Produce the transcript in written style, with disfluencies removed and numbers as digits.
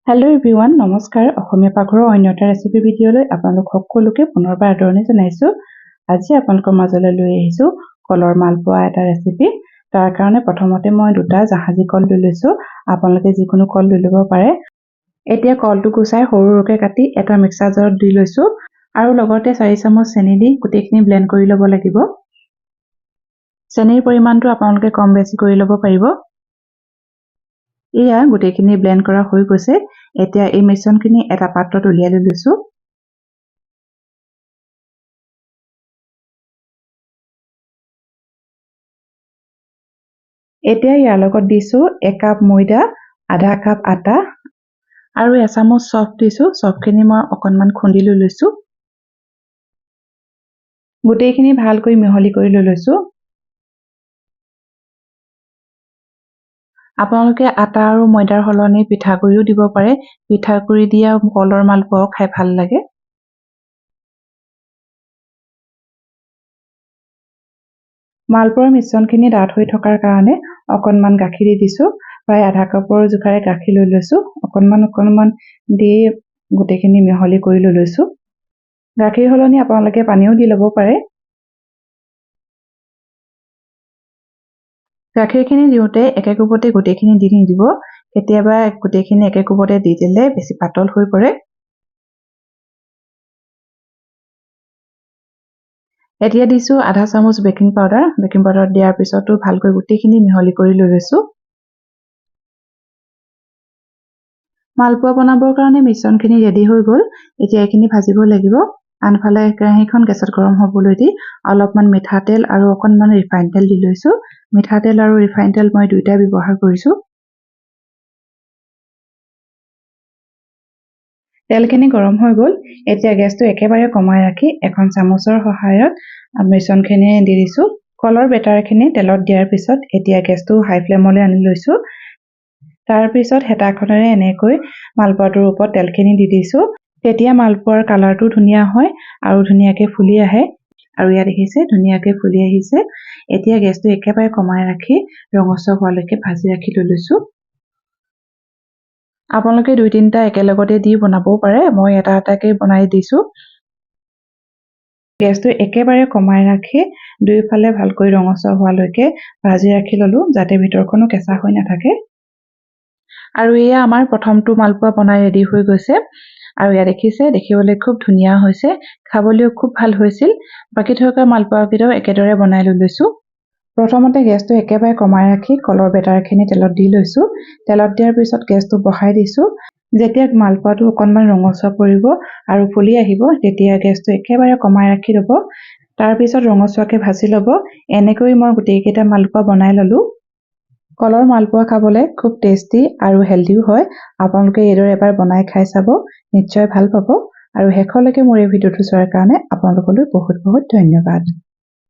Hello' everyone, নমস্কাৰ। অসমীয়া পাকঘৰৰ অন্য এটা ৰেচিপি ভিডিঅ'লৈ আপোনালোক সকলোকে পুনৰবাৰ আদৰণি জনাইছোঁ। আজি আপোনালোকৰ মাজলৈ লৈ আহিছোঁ কলৰ মালপোৱা এটা ৰেচিপি। তাৰ কাৰণে প্ৰথমতে মই দুটা জাহাজী কল লৈ লৈছোঁ। আপোনালোকে যিকোনো কল লৈ ল'ব পাৰে। এতিয়া কলটো গুচাই সৰু সৰুকৈ কাটি এটা মিক্সাৰ জাৰত দি লৈছোঁ আৰু লগতে 4 চামুচ চেনি দি গোটেইখিনি ব্লেণ্ড কৰি ল'ব লাগিব। চেনিৰ পৰিমাণটো আপোনালোকে কম বেছি কৰি ল'ব পাৰিব। এয়া গোটেইখিনি ব্লেণ্ড কৰা হৈ গৈছে। এতিয়া এই মিশ্ৰণখিনি এটা পাত্ৰত উলিয়াই লৈ লৈছোঁ। এতিয়া ইয়াৰ লগত দিছোঁ একাপ ময়দা, আধা কাপ আটা আৰু এচামুচ চফ দিছোঁ। চফখিনি মই অকণমান খুন্দি লৈ লৈছোঁ। গোটেইখিনি ভালকৈ মিহলি কৰি লৈ লৈছোঁ। আপোনালোকে আটা আৰু ময়দাৰ সলনি পিঠাগুড়িও দিব পাৰে। পিঠাগুড়ি দিয়া কলৰ মালপোৱাও খাই ভাল লাগে। মালপোৱাৰ মিশ্ৰণখিনি ডাঠ হৈ থকাৰ কাৰণে অকণমান গাখীৰ দি দিছোঁ। প্ৰায় আধা কাপৰ জোখাৰে গাখীৰ লৈ লৈছোঁ। অকণমান অকণমান দি গোটেইখিনি মিহলি কৰি লৈ লৈছোঁ। গাখীৰ সলনি আপোনালোকে পানীও দি ল'ব পাৰে। গাখীৰখিনি দিওঁতে একে কোবতে গোটেইখিনি দি নিদিব। কেতিয়াবা গোটেইখিনি একে কোবতে দি দিলে বেছি পাতল হৈ পৰে। এতিয়া দিছোঁ আধা চামুচ বেকিং পাউডাৰ। বেকিং পাউডাৰ দিয়াৰ পিছতো ভালকৈ গোটেইখিনি মিহলি কৰি লৈ লৈছোঁ। মালপোৱা বনাবৰ কাৰণে মিশ্ৰণখিনি ৰেডি হৈ গ'ল। এতিয়া এইখিনি ভাজিব লাগিব। আনফালে কেৰাহীখন গেছত গৰম হ'বলৈ দি অলপমান মিঠাতেল আৰু অকণমান ৰিফাইন তেল দি লৈছোঁ। মিঠাতেল আৰু ৰিফাইন তেল মই দুয়োটাই ব্যৱহাৰ কৰিছোঁ। তেলখিনি গৰম হৈ গ'ল। এতিয়া গেছটো একেবাৰে কমাই ৰাখি এখন চামুচৰ সহায়ত মিশ্ৰণখিনি দি দিছোঁ। কলৰ বেটাৰখিনি তেলত দিয়াৰ পিছত এতিয়া গেছটো হাই ফ্লেমলৈ আনি লৈছোঁ। তাৰপিছত হেতাখনেৰে এনেকৈ মালপোৱাটোৰ ওপৰত তেলখিনি দি দিছোঁ। তেতিয়া মালপোৱাৰ কালাৰটো ধুনীয়া হয় আৰু ধুনীয়াকৈ ফুলি আহে। আৰু ইয়াত দেখিছে, ধুনীয়াকৈ ফুলি আহিছে। এতিয়া গেছটো একেবাৰে কমাই ৰাখি ৰঙচুৱা হোৱালৈকে ভাজি ৰাখি লৈ লৈছোঁ। আপোনালোকে দুই তিনিটা একেলগতে দি বনাবও পাৰে। মই এটা এটাকৈ বনাই দিছোঁ। গেছটো একেবাৰে কমাই ৰাখি দুয়োফালে ভালকৈ ৰঙচুৱা হোৱালৈকে ভাজি ৰাখি ল'লোঁ, যাতে ভিতৰখনো কেঁচা হৈ নাথাকে। আৰু এয়া আমাৰ প্ৰথমটো মালপোৱা বনাই ৰেডি হৈ গৈছে। আৰু ইয়াত দেখিছে, দেখিবলৈ খুব ধুনীয়া হৈছে, খাবলৈও খুব ভাল হৈছিল। বাকী থকা মালপোৱাকেইটাও একেদৰে বনাই লৈ লৈছোঁ। প্ৰথমতে গেছটো একেবাৰে কমাই ৰাখি কলৰ বেটাৰখিনি তেলত দি লৈছোঁ। তেলত দিয়াৰ পিছত গেছটো বঢ়াই দিছোঁ। যেতিয়া মালপোৱাটো অকণমান ৰঙচুৱা পৰিব আৰু ফুলি আহিব, তেতিয়া গেছটো একেবাৰে কমাই ৰাখি ল'ব। তাৰপিছত ৰঙচুৱাকৈ ভাজি ল'ব। এনেকৈ মই গোটেইকেইটা মালপোৱা বনাই ল'লোঁ। কলৰ মালপোৱা খাবলৈ খুব টেষ্টি আৰু হেল্ডিও হয়। আপোনালোকে এইদৰে এবাৰ বনাই খাই চাব, নিশ্চয় ভাল পাব। আৰু শেষলৈকে মোৰ এই ভিডিঅ'টো চোৱাৰ কাৰণে আপোনালোকলৈ বহুত বহুত ধন্যবাদ।